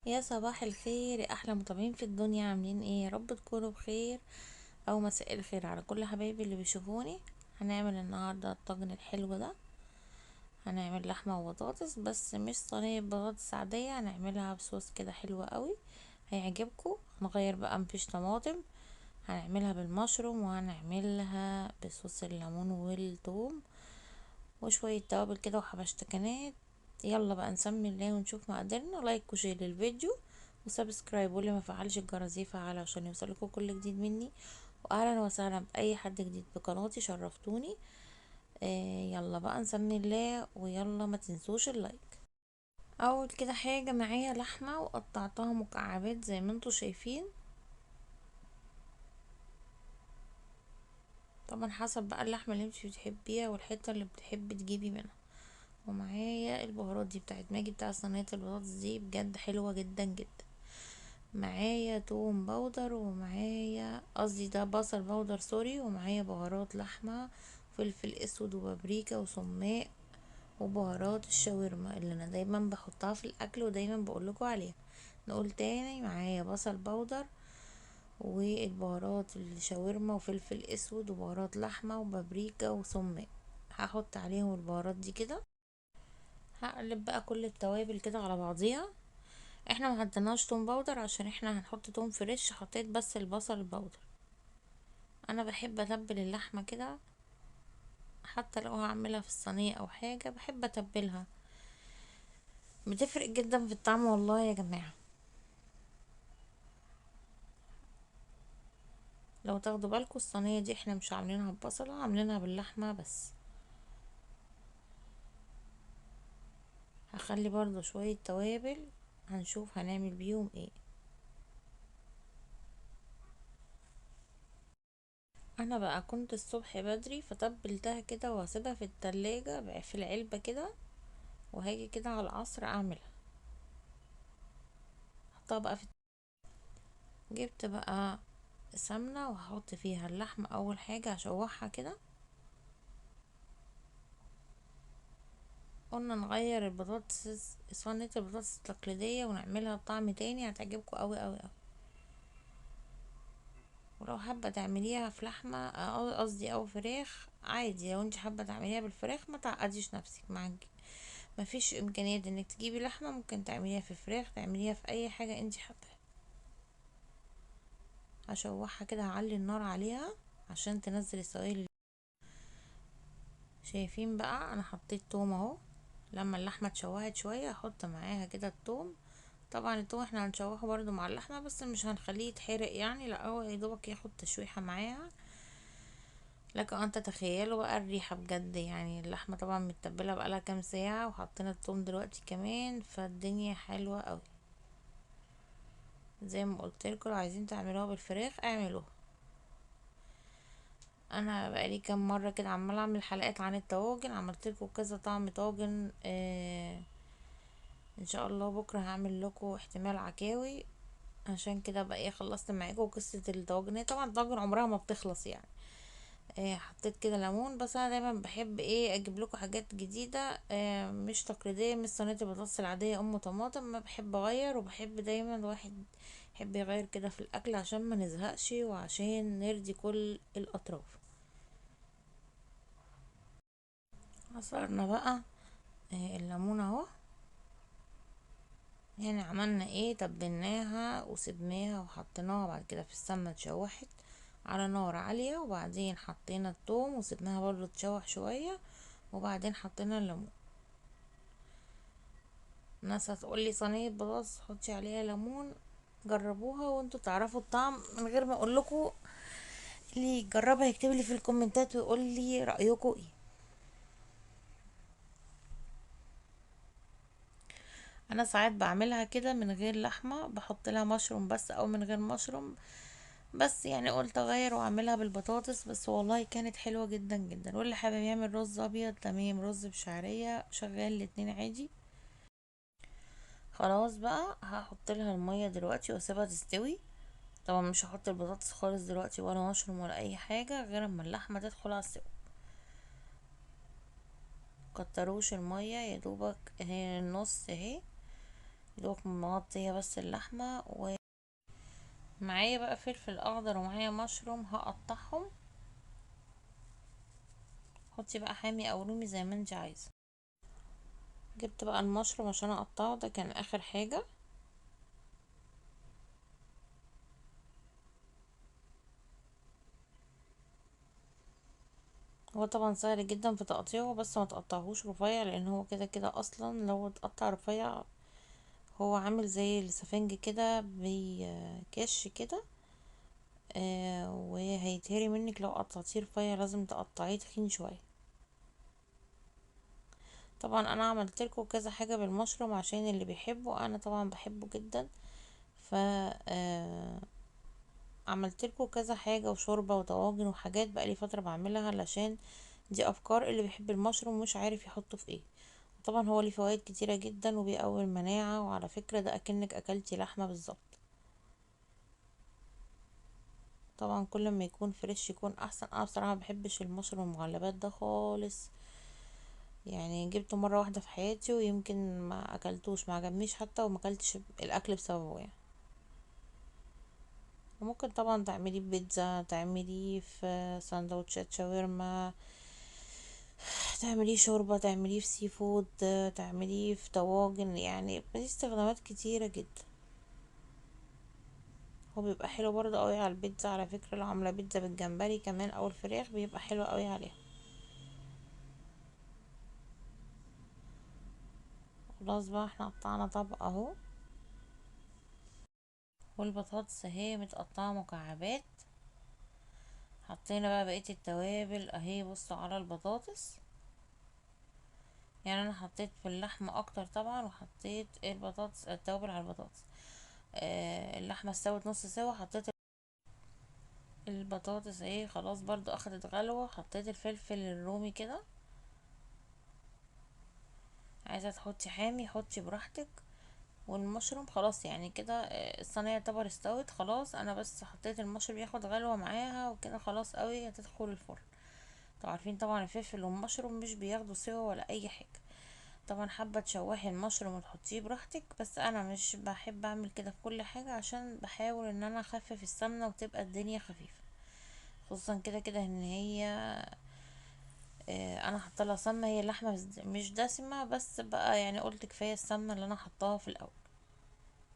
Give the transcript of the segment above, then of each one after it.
يا صباح الخير يا احلى متابعين في الدنيا، عاملين ايه؟ يا رب تكونوا بخير او مساء الخير على كل حبايبي اللي بيشوفوني. هنعمل النهارده الطاجن الحلو ده، هنعمل لحمه وبطاطس، بس مش صينية بطاطس عادية، هنعملها بصوص كده حلو قوي هيعجبكم. هنغير بقى، مفيش طماطم، هنعملها بالمشروم وهنعملها بصوص الليمون والثوم وشوية توابل كده وحبشتكنات. يلا بقى نسمي الله ونشوف مقاديرنا. like و share للفيديو و subscribe، واللي ما فعلش الجرس يفعله عشان يوصلكوا كل جديد مني. واهلا وسهلا باي حد جديد بقناتي، شرفتوني. يلا بقى نسمي الله، ويلا ما تنسوش ال like. اول كده حاجة معايا لحمه وقطعتها مكعبات زي ما انتوا شايفين، طبعا حسب بقى اللحمة اللي انت بتحبيها والحتة اللي بتحبي تجيبي منها. ومعايا البهارات دي بتاعت ماجي بتاع صينية البطاطس دي، بجد حلوة جدا جدا. معايا توم powder، ومعايا قصدي ده بصل powder sorry، ومعايا بهارات لحمه، فلفل اسود وبابريكا وسماق، وبهارات الشاورما اللي انا دايما بحطها في الاكل ودايما بقول لكم عليها. نقول تاني، معايا بصل powder والبهارات الشاورما وفلفل اسود وبهارات لحمه وبابريكا وسماق، هحط عليهم البهارات دي كده. هقلب بقى كل التوابل كده على بعضيها. احنا ما حطيناش توم powder عشان احنا هنحط توم fresh، حطيت بس البصل ال powder. انا بحب اتبل اللحمة كده، حتى لو هعملها في الصينية او حاجة بحب اتبلها، بتفرق جدا في الطعم والله يا جماعة. لو تاخدوا بالكم الصينية دي احنا مش عاملينها ببصله، عاملينها باللحمه بس. هخلي برضو شوية توابل، هنشوف هنعمل بيهم ايه. انا بقى كنت الصبح بدري فتبلتها كده وهسيبها في التلاجة في العلبة كده، وهاجي كده على العصر اعملها. احطها بقى في، جبت بقى سمنة وهحط فيها اللحمة اول حاجة، هشوحها كده. قلنا نغير البطاطس، صينية البطاطس التقليدية، ونعملها بطعم تاني، هتعجبكم قوي قوي قوي. ولو حابة تعمليها في لحمة، قصدي او فراخ عادي، لو انت حابة تعمليها بالفراخ ما تعقديش نفسك، معاكي مفيش امكانية انك تجيبي لحمة، ممكن تعمليها في فراخ، تعمليها في اي حاجة انت حباها. هشوحها كده، هعلي النار عليها عشان تنزل السوائل. شايفين بقى انا حطيت توم اهو، لما اللحمة اتشوحت شوية هحط معاها كده التوم. طبعا التوم احنا هنشوحه برده مع اللحمة، بس مش هنخليه يتحرق يعني، لا هو يا دوبك ياخد تشويحة معاها. لكن ان تتخيلوا بقى الريحة بجد، اللحمة طبعا متبلة بقالها كام ساعة، وحطينا التوم دلوقتي كمان، فالدنيا حلوة قوي. زي ما قلت لكم لو عايزين تعملوها بالفراخ اعملوها. انا بقالي كام مرة كده عمالة اعمل حلقات عن الطواجن، عملت لكم كذا طعم طاجن. ان شاء الله بكرة هعمل لكم احتمال عكاوي، عشان كده بقى خلصت معاكم قصة الطواجن. هي طبعا الطواجن عمرها ما بتخلص. حطيت كده ليمون، بس انا دايما بحب اجيب لكم حاجات جديدة، مش تقليدية، مش صينية البطاطس العادية ام طماطم، ما بحب اغير، وبحب دايما الواحد يحب يغير كده في الاكل عشان ما نزهقش وعشان نرضي كل الاطراف. عصرنا بقى، الليمون اهو، هنا عملنا ايه، تبلناها وسبناها وحطيناها بعد كده في السمنة، اتشوحت على نار عالية، وبعدين حطينا التوم وسبناها برضو تشوح شوية، وبعدين حطينا الليمون. ناس هتقولي صينية بطاطس تحطي عليها ليمون، جربوها وانتوا تعرفوا الطعم من غير ما اقول لكم. اللي يجربها يكتب لي في الكومنتات ويقول لي رايكم ايه. انا ساعات بعملها كده من غير لحمه، بحط لها مشروم بس او من غير مشروم بس، قلت اغير واعملها بالبطاطس، بس والله كانت حلوة جدا جدا. واللي حابب يعمل رز ابيض تمام، رز بشعريه شغال الاتنين عادي. خلاص بقى هحط لها المية دلوقتي واسيبها تستوي. طبعا مش هحط البطاطس خالص دلوقتي ولا مشروم ولا اي حاجة غير اما اللحمة تدخل على السوا. كتروش المية، يا دوبك اهي النص اهي، دوك مغطيه بس اللحمة. ومعايا بقى فلفل اخضر ومعايا مشروم هقطعهم. حطي بقى حامي او رومي زي ما انت عايزه. جبت بقى المشروم عشان اقطعه، ده كان اخر حاجة. هو طبعا سهل جدا في تقطيعه، بس ما تقطعهوش رفيع لان هو كده كده اصلا لو اتقطع رفيع هو عامل زي السفنج كده، بيكش كده، وهيتهري منك لو قطعتيه رفيع، لازم تقطعيه تخين شوية. طبعا انا عملت لكم كذا حاجة بالمشروم عشان اللي بيحبه، انا طبعا بحبه جدا، ف عملت لكم كذا حاجة وشوربه وطواجن وحاجات بقالي فترة بعملها، علشان دي افكار اللي بيحب المشروم مش عارف يحطه في ايه. طبعا هو ليه فوائد كتيرة جدا وبيقوي المناعة، وعلى فكرة ده اكنك اكلتي لحمه بالظبط. طبعا كل ما يكون فريش يكون احسن. انا بصراحة ما بحبش المشروم المعلبات ده خالص، جبته مرة واحدة في حياتي ويمكن ما اكلتوش، ما عجبنيش حتى، وما اكلتش الاكل بسببه. وممكن طبعا تعمليه بيتزا، تعمليه في سندوتشات شاورما، تعمليه شوربة، تعمليه في seafood، تعمليه في طواجن، ليه استخدامات كتيرة جدا. هو بيبقى حلو برضه قوي على البيتزا على فكرة، لو عاملة بيتزا بالجمبري كمان او الفراخ بيبقى حلو قوي عليها. خلاص بقى احنا قطعنا طبق اهو، والبطاطس اهي متقطعة مكعبات. حطينا بقى بقية التوابل اهي. بصوا على البطاطس، انا حطيت في اللحمة اكتر طبعا، وحطيت البطاطس التوابل على البطاطس. اللحمة استوت نص سوا، حطيت البطاطس اهي خلاص برضو اخدت غلوة. حطيت الفلفل الرومي كده، عايزة تحطي حامي حطي براحتك. والمشروم خلاص كده، الصينية يعتبر استوت خلاص. انا بس حطيت المشروم ياخد غلوة معاها وكده خلاص قوي، هتدخل الفرن. انتوا عارفين طبعا الفلفل والمشروم مش بياخدوا سوا ولا اي حاجة. طبعا حابة تشوحي المشروم وتحطيه براحتك، بس انا مش بحب اعمل كده في كل حاجة، عشان بحاول ان انا اخفف السمنة وتبقى الدنيا خفيفة، خصوصا كده كده ان هي، انا حاطه لها سمنه، هي اللحمة مش دسمة، بس بقى قلت كفاية السمنة اللي انا حطاها في الاول.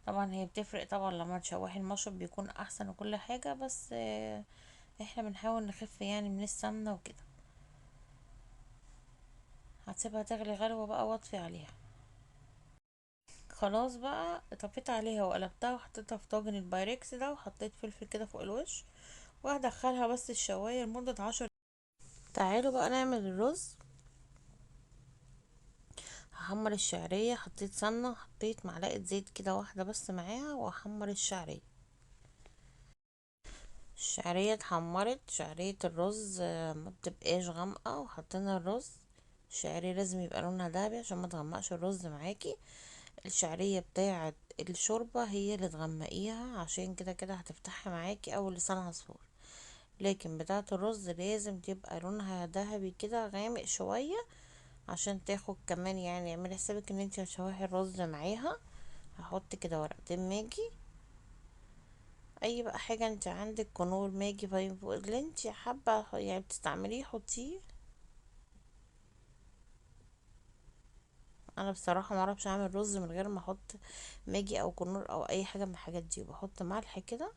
طبعا هي بتفرق طبعا لما تشوحي المشروم بيكون احسن وكل حاجة، بس احنا بنحاول نخف من السمنة وكده. هتسيبها تغلي غلوه بقى واطفي عليها. خلاص بقى طفيت عليها وقلبتها وحطيتها في طاجن البايركس ده، وحطيت فلفل كده فوق الوش، وهدخلها بس الشوايه لمدة 10. تعالوا بقى نعمل الرز. هحمر الشعرية، حطيت سمنه، حطيت معلقه زيت كده واحدة بس معاها، وهحمر الشعرية. الشعرية اتحمرت، شعرية الرز، ما بتبقاش غامقه، وحطينا الرز. الشعرية لازم يبقى لونها ذهبي عشان ما تغمقش الرز معاكي. الشعرية بتاعه الشوربة هي اللي تغمقيها، عشان كده كده هتفتحها معاكي اول لسان عصفور، لكن بتاعه الرز لازم تبقى لونها ذهبي كده غامق شوية عشان تاخد كمان، اعملي حسابك ان انتي هتشوحي الرز معاها. هحط كده ورقتين ماجي، اي بقى حاجة انت عندك، كنور، ماجي، فاين فوق اللي انت حابة بتستعمليه حطيه. انا بصراحة ما اعرفش اعمل رز من غير ما احط ماجي او كنور او اي حاجة من الحاجات دي. وبحط ملح كده.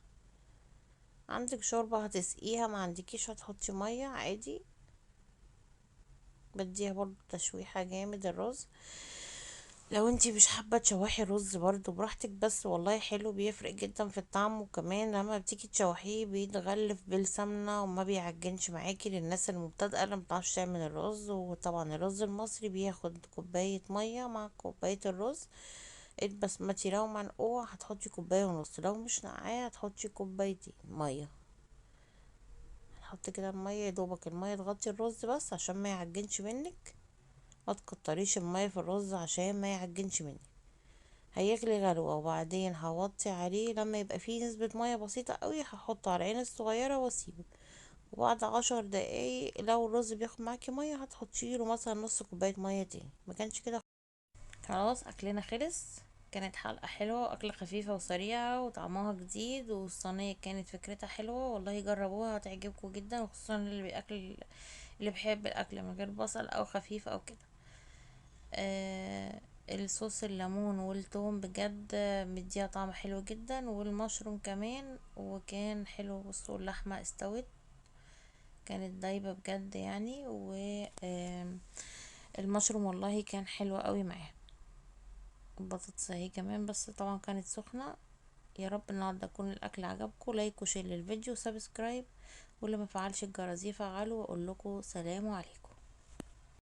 عندك شوربة هتسقيها، ما عندكيش هتحطي مية عادي. بديها برضو تشويحه جامد الرز. لو انتي مش حابة تشوحي الرز برضو براحتك، بس والله حلو، بيفرق جدا في الطعم. وكمان لما بتيجي تشوحيه بيتغلف بالسمنه وما بيعجنش معاكي، للناس المبتدئه اللي ما بتعرفش تعمل الرز. وطبعا الرز المصري بياخد كوباية مية مع كوباية الرز البسمتي، لو منقوع هتحطي كوباية ونص، لو مش نقعاه هتحطي كوبايتين مية. هنحط كده المية يا دوبك المية تغطي الرز بس عشان ما يعجنش منك، ما تكتريش المية في الرز عشان ما يعجنش منك. هيغلي غلوه وبعدين هوطي عليه، لما يبقى فيه نسبه مية بسيطة قوي هحطه على العين الصغيرة واسيبه. وبعد 10 دقايق لو الرز بياخد معاكي مية هتحطي له مثلا نص كوباية مية تاني، ما كانش كده. خلاص اكلنا خلص. كانت حلقة حلوة واكلة خفيفة وسريعة وطعمها جديد، والصينية كانت فكرتها حلوة والله، جربوها هتعجبكم جدا، وخصوصا اللي بيحب الاكل من غير بصل او خفيف او كده. الصوص الليمون والثوم بجد مديها طعم حلو جدا، والمشروم كمان وكان حلو. بصوا اللحمة استوت، كانت دايبة بجد يعني، و المشروم والله كان حلو قوي معاها. البطاطس اهي كمان، بس طبعا كانت سخنة. يا رب النهارده يكون الاكل عجبكم. like و share للفيديو و subscribe، واللي ما فعلش الجرس يفعله، واقول لكم سلام عليكم.